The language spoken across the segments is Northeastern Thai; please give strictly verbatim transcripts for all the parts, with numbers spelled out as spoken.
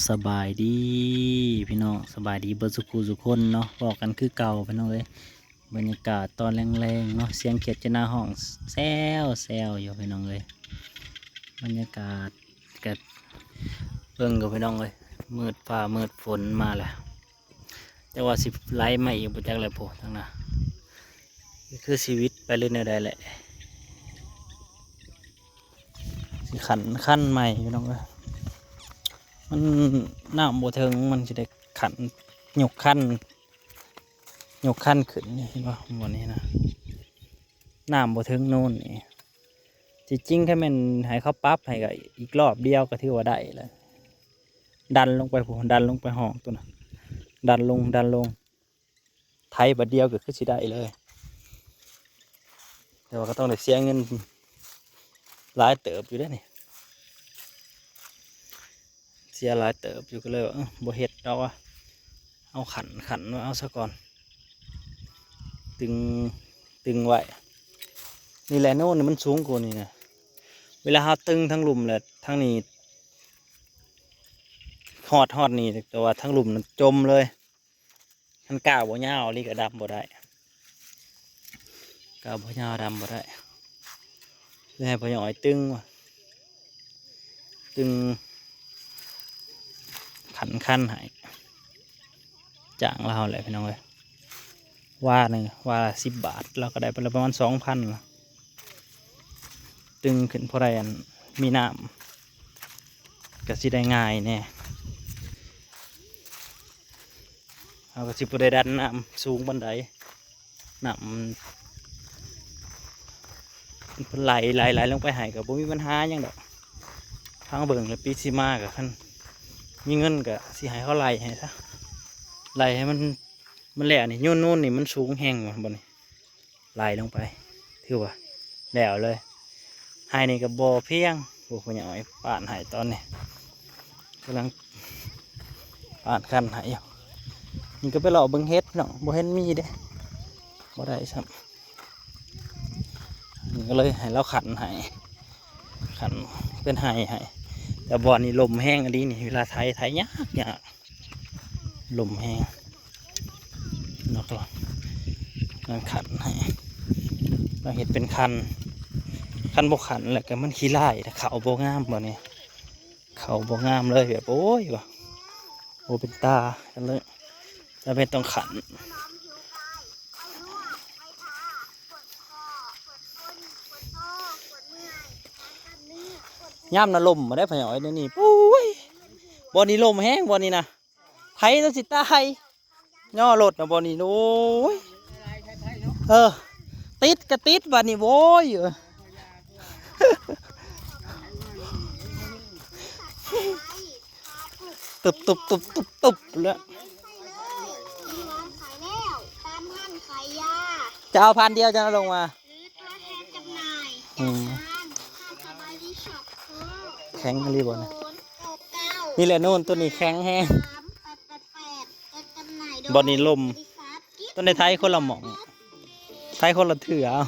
สบายดีพี่น้อง สบายดีเบิดสุขสุคนเนาะ พ้อกันคือเก่าพี่น้องเอ้ย บรรยากาศตอนแลงๆเนาะ เสียงเขียดเจนาฮ้องแซวแซวอยู่พี่น้องเอ้ย บรรยากาศกะเบิ่งกับพี่น้องเอ้ย มืดฟ้ามืดฝนมาแล้ว แต่ว่าสิไหลมาอีกบ่จักเลยโพดทางนั้น คือชีวิตไปเรื่อยแนวใดแหละ สิขันคันใหม่พี่น้องเอ้ย มันน้ำบ่เทิง มันสิได้ขัน ยกคัน ยกคันขึ้นนี่ เห็นบ่ บ่นี้นะ น้ำบ่เทิงโน่นนี่ จริงๆ ถ้าแม่นให้เขาปรับให้ก็อีกรอบเดียวก็ถือว่าได้แล้ว ดันลงไปพู้น ดันลงไปห้องตัวนั้น ดันลง ดันลง ไถบาดเดียวก็คือสิได้เลย แต่ว่าก็ต้องได้เสียเงินหลายเติบอยู่เด้อนี่ เสียหลายเติบอยู่ก็เลยว่า เอ้อ บ่เฮ็ดดอกวะ เอาขัน ขันว่าเอาซะก่อน ตึง ตึงไว้ นี่แหละโน่นนี่มันสูงกว่านี่นะ เวลาเฮาตึงทั้งลุ่มแหละ ทั้งนี้ ฮอด ฮอดนี่ แต่ว่าทั้งลุ่มนั้นจมเลย คันก้าวบ่ยาวอีหลีก็ดำบ่ได้ ก้าวบ่ยาวดำบ่ได้ เลยให้พ่อใหญ่อ้อยตึงว่ะ ตึง ขันคันให้ จ้างลาวแหละพี่น้องเอ้ย ว่าหนึ่ง ว่าละสิบบาท เราก็ได้ไปแล้วประมาณสองพันละ ตึงขึ้นพอได้อันมีน้ำ ก็สิได้ง่ายแน่ เราก็สิบ่ได้ดันน้ำสูงปานใด น้ำมันไหล ไหล ไหลลงไปให้ก็บ่มีปัญหาหยังดอก ฟังเบิ่งแล้วปีสิมาก็คันมีเงินก็สิให้เขาไหลให้ซะ ไหลให้มัน มันแล้วนี่ โยนโน่นนี่มันสูงแฮงว่ะบ่นี่ ไหลลงไป ถือว่าแล้วเลย ให้นี่ก็บ่เพียง โอ้ พ่อใหญ่อ้อยปาดให้ตอนนี้ กำลังปาดคันให้อยู่ นี่ก็ไปเลาะเบิ่งเห็ดเนาะ บ่เห็นมีเด้ บ่ได้ซ้ำ นี่ก็เลยให้เราขันให้ ขันเป็นให้ให้ แต่บ่อนนี่ลมแฮงอีหลีนี่ เวลาไถ ไถยากยาก ลมแฮง เนาะ นั่นขันให้ เราเฮ็ดเป็นคัน คันบ่ขันแล้วก็มันขี้ร้าย เขาบ่งามบ่นี่ เขาบ่งามเลย แบบ โอ้ย ว่ะ โอ้ เป็นตากันเลย จะเป็นต้องขัน ย่ำนะลมมาได้พะเยาะไอ้นี่ ปุ้ย บ่อนนี้ลมแฮง บ่อนนี้นะ ไผต้องสิตาย ย่อรถนะ บ่อนนี้ โอ้ย เออ ติดก็ติด บัดนี้ โว้ย เออ ตุบตุบตุบตุบตุบแล้ว จะเอาพันเดียวจะเอาลงมา อืม แข็งอีหลีบ่นะ นี่แหละโน่น ตัวนี้แข็งแฮง บ่อนนี้ลม ต้นในไทยคนละหม่อง ไทยคนละเถื่อ เอา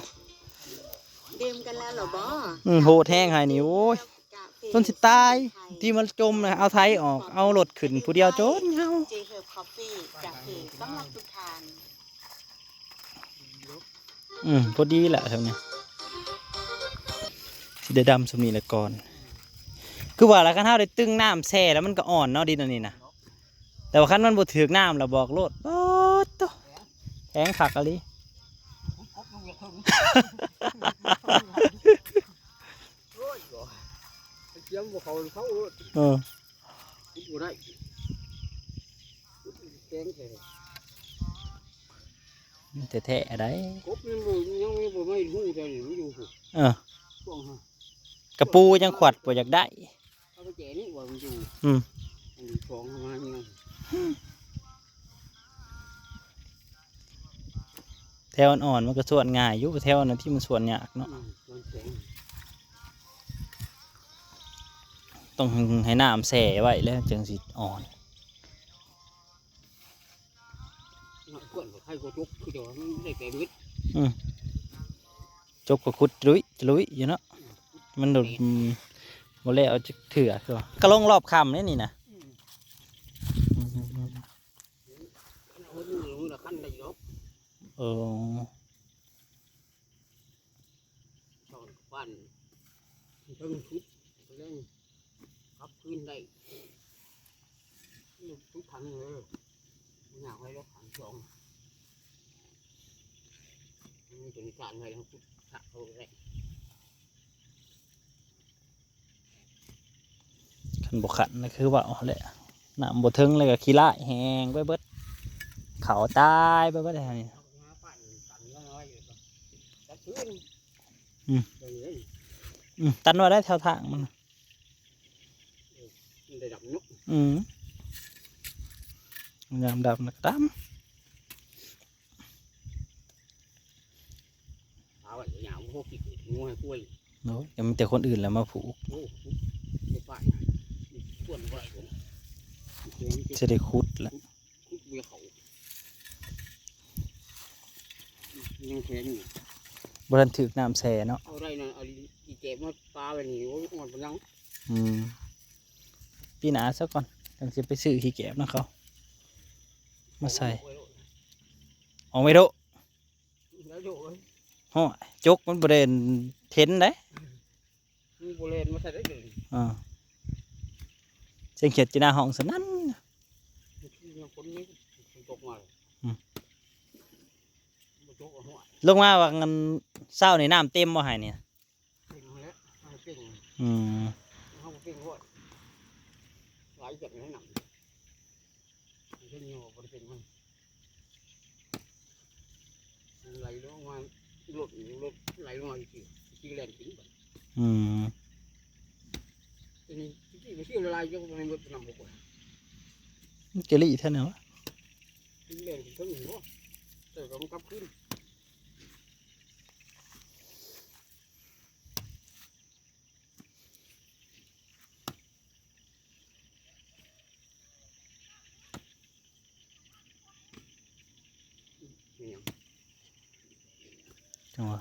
ดื่มกันแล้วเหรอบอ อืม โหดแฮงให้นี่ โอ้ย จนสิตาย ที่มันจมนะ เอาไทยออก เอารถขึ้นผู้เดียวจนเหงา เจเฮิร์บคอฟฟี่ กาแฟสำหรับทุกท่าน อืม พอดีแหละแถวนี้ สิได้ดำส่ำนี้แหละก่อน คือว่าแล้วคันเฮาได้ตึงน้ำแช่แล้วมันก็อ่อนเนาะ ดินอันนี้นะ แต่ว่าคันมันบ่ถืกน้ำแล้วบอกโลด โอ๊ยโต แข็งคักอีหลี โอ้ย บ่ ไปเตรียมบ่เขา เขาโลด เออ ขุดบ่ได้ ขุดแข็งแท้ แท้ๆ ได้ กบมันบ่ ยังมีบ่ไม่ฮู้แต่นี่มันอยู่พุ้น เออ ช่วงฮะ กะปูยังขวัดบ่อยากได้ เอาไปแจกนี่ว่ามันอยู่ อืม อันนี้ของมาเนี่ย แถวอ่อนๆ มันก็สวนง่ายอยู่ แถวนั้นที่มันสวนยากเนาะ อืม มันแข็ง ต้องให้น้ำแช่ไว้แล้วจึงสิอ่อน เนาะ กวนบ่ใครก็จก คือเดี๋ยวมันได้แต่เม็ด อืม จกก็ขุดลุยลุยอยู่เนาะ มันโดน อืม บ่แล้วจักเถื่อคือว่า ก็ลงรอบค่ำนี่นี่นะ อืม เออ ช่องบ้านเพิ่งทุบไปเลย ขับคืนได้ ทุกครั้งเลย อยากไว้รถขันสอง มันถึงการไว้แล้วทุกขับเขาเลย คันบ่ขันน่ะคือเว้าแหละ น้ำบ่เทิงเลยก็ขี้ร้ายแห้งไปเบิด เขาตายไปเบิดอันนี้ อืม ตันว่าได้แถวทางมันน่ะ มันได้ดำเนาะ อืม ยามดำน่ะก็ดำ เอาไว้ยาวพวกขี้เกียจงัวให้กล้วย โอ้ย ยังมีแต่คนอื่นแหละมาผูก โอ้ ไม่ป้ายนะ ควรบ่ได้ผม จะได้ขุดละ ขุดเบียร์เขา ยังแข็งอยู่ บ่ทันถืกน้ำแช่เนาะ เอาได้นะ เอาอีแกบมาปาไว้นี่ โอ้ย อ่อนปานยัง อืม ปีหน้าซะก่อน จั่งสิไปซื้อขี้แกบนำเขา มาใส่ ออกไม่รู้ แล้วอยู่เว้ย ฮ้อ จกมันบ่ได้เห็นเด้ มันบ่แล่นมาใส่ได้เลย อ่า เสียงเขียดจีน่าฮ้องสนั่น มันคนนี้มันตกมาเลย อืม มันตกเอาหัว ลงมาว่าเงินเช้านี่น้ำเต็มบ่ให้นี่ เป่งมาแล้ว เอาเป่ง อืม เอาเป่งโลด ไหลจากในน้ำ เส้นนี้บ่ได้เป็นมัน มันไหลลงมา หลุด หลุด ไหลลงมาอีกที อีกทีแล่นขึ้นไป อืม ทีนี้ ทีนี้มันเสียละลาย ยังบ่ได้หมดน้ำบ่กว่า มันเกลี่แท้แนววะ มันแล่นขึ้นเทิงหัว แต่ก็มันกลับคืน จังหวะ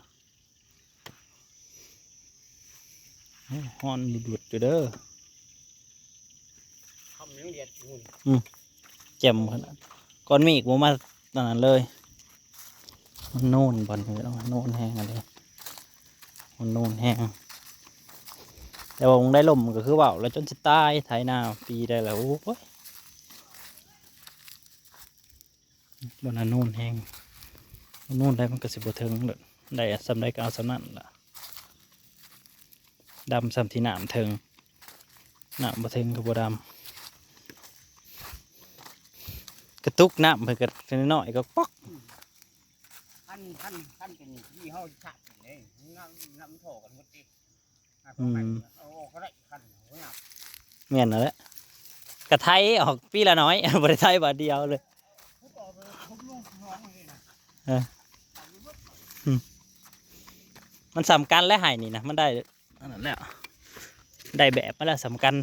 โอ้ ฮ้อนดุดๆอยู่เด้อ ค่ำยังแดดอยู่ อืม แจ่มขนาด ก้อนเมฆบ่มาตอนนั้นเลย มันโน่นบ่อนนี้เนาะ โน่นแฮงอันนี้ มันโน่นแฮง แต่ว่าบ่ได้ลมก็คือเว้าแล้วจนสิตาย ไถนาปีได้แล้ว โอ้ย บ่อนนั้นโน่นแฮง โน่นได้มันก็สิบ่เทิงดอก ได้ส่ำใดก็เอาส่ำนั้นล่ะ ดำส่ำที่น้ำเทิง น้ำบ่เทิงก็บ่ดำ กระตุกน้ำเพิ่นก็น้อยๆก็ป๊อก คัน คัน คันเป็นที่เฮาชะกินเลย น้ำ น้ำท่อกันหมดติ อืม เอาออกก็ได้คัน เอาไว้เอา แม่นนั่นแหละ กะไถออกปีละน้อย บ่ได้ไถบาดเดียวเลย เออ อืม มันสำคัญและไห้นี่นะ มันได้อันนั้นแล้ว ได้แบบมาแล้วสำคัญ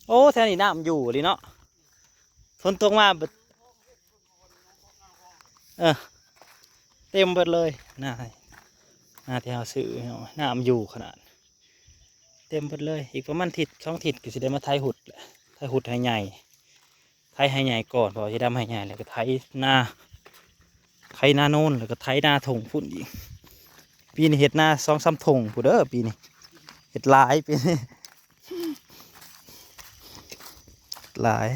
โอ้ แถวนี้น้ำอยู่เลยเนาะ ฝนตกมาเบิด เออ เต็มเบิดเลย นา นาที่เฮาซื้อเนาะ น้ำอยู่ขนาด เต็มเบิดเลย อีกประมาณอาทิตย์สองอาทิตย์ก็สิได้มาไถหุดแหละ ไถหุดให้ใหญ่ ไถให้ใหญ่ก่อน เพราะว่าสิดำให้ใหญ่แล้วก็ไถนา ไถนาโน่น แล้วก็ไถนาทุ่งพุ้นอีก ปีนี้เฮ็ดนาสองสามทุ่งพุ้นเด้อ ปีนี้ เฮ็ดหลายปีนี้ หลาย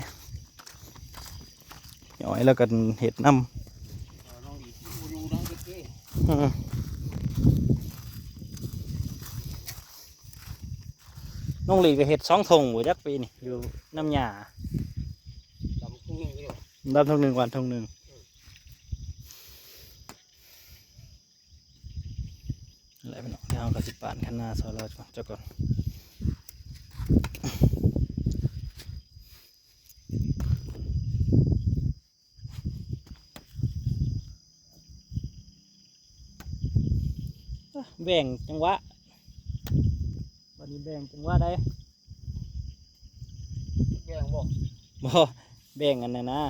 ย้อยแล้วกันเฮ็ดนำ อืม น้องหลีก็เฮ็ดสองทุ่งบ่จักปีนี่ อยู่นำหญ้า ดำทุ่งหนึ่งอยู่ ดำทุ่งหนึ่ง หว่านทุ่งหนึ่ง นั่นแหละพี่น้อง เดี๋ยวเราก็สิปานคันนาซอยเราก่อน เจ้าก่อน แบ่งจังหวะ บัดนี้แบ่งจังหวะได้ แบ่งบ่ บ่ แบ่งอันนั้นนะ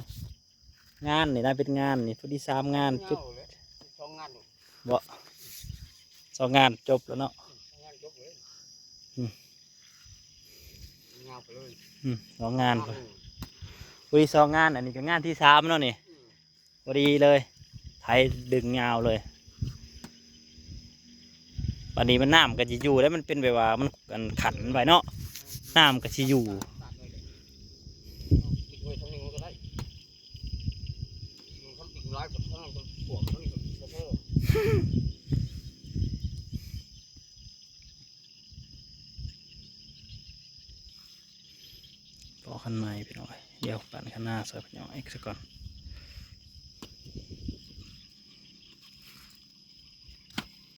งานนี่นะ เป็นงานนี่ พอดีสามงาน เงาเลย สองงานอยู่ บ่ สองงานจบแล้วเนาะ สองงานจบเลย อืม เงาไปเลย อืม สองงาน งานหนึ่ง พอดีสองงาน อันนี้ก็งานที่สามเนาะนี่ พอดีเลย ไถดึงยาวเลย บัดนี้มันน้ำก็สิอยู่แล้ว มันเป็นแบบว่ามันอันขันไว้เนาะ น้ำก็สิอยู่ ตัดเลยเดี๋ยวปิดไว้ทั้งนี้ก็ได้มันทำปิดร้ายกับทั้งนั้นก็ถ่วงทั้งนี้ก็ปิดแล้วก็ พอกันใหม่พี่น้อง เดี๋ยวปั่นข้างหน้าซอยพี่น้องอีกสักก่อน